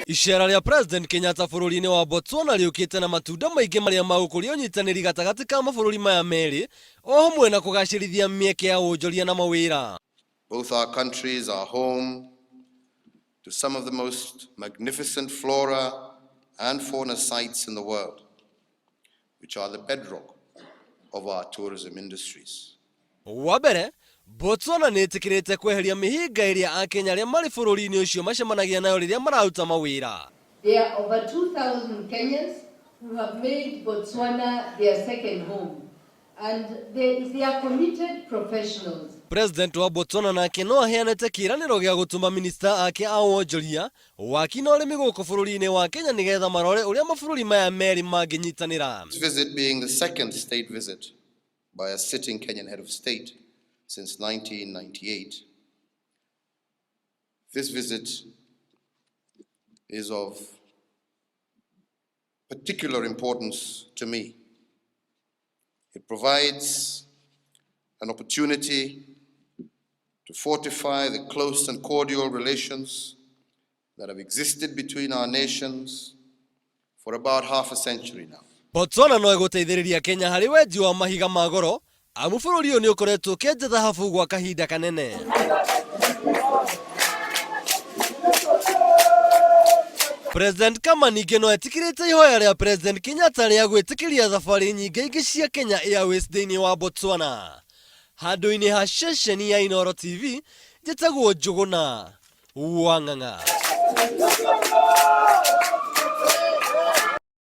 Icera rĩa President Kenyatta bũrũri-inĩ wa Botswana rĩũkĩte na matunda maingĩ marĩa magũkũria ũnyitanĩri gatagatĩ ka mabũrũri maya merĩ o hamwe na kũgacĩrithia mĩeke ya wonjoria na mawĩra. Both our countries are home to some of the most magnificent flora and fauna sites in the world, which are the bedrock of our tourism industries. Wa mbere, Botswana nĩ ĩtĩkĩrĩte kweheria mĩhĩnga ĩrĩa Akenya arĩa marĩ bũrũri-inĩ ũcio macemanagia nayo rĩrĩa mararuta mawĩra. There are over 2,000 Kenyans who have made Botswana their second home, and they are committed professionals. President wa Botswana nake no aheanĩte kĩĩranĩro gĩa gũtũma minista ake a wonjoria, waki na ũrĩmi gũkũ bũrũri-inĩ wa Kenya nĩgetha marore ũrĩa mabũrũri maya merĩ mangĩnyitanĩra. This visit being the second state visit by a sitting Kenyan head of state since 1998. This visit is of particular importance to me. It provides an opportunity to fortify the close and cordial relations that have existed between our nations for about half a century now. Botswana no ĩgũteithĩrĩria Kenya harĩ wenji wa mahiga ma goro amu bũrũri ũyũ nĩ ũkoretwo ũkĩenja thahabu gwa kahinda kanene. President Khama ningĩ no etĩkĩrĩte ihoya rĩa President Kenyatta rĩa gwĩtĩkĩria thabarĩ nyingĩ ingĩ cia Kenya Airways thĩinĩ wa Botswana. Handũ-inĩ ha ceceni ya Inooro TV, njĩtagwo Njũgũna wa Ng'ang'a.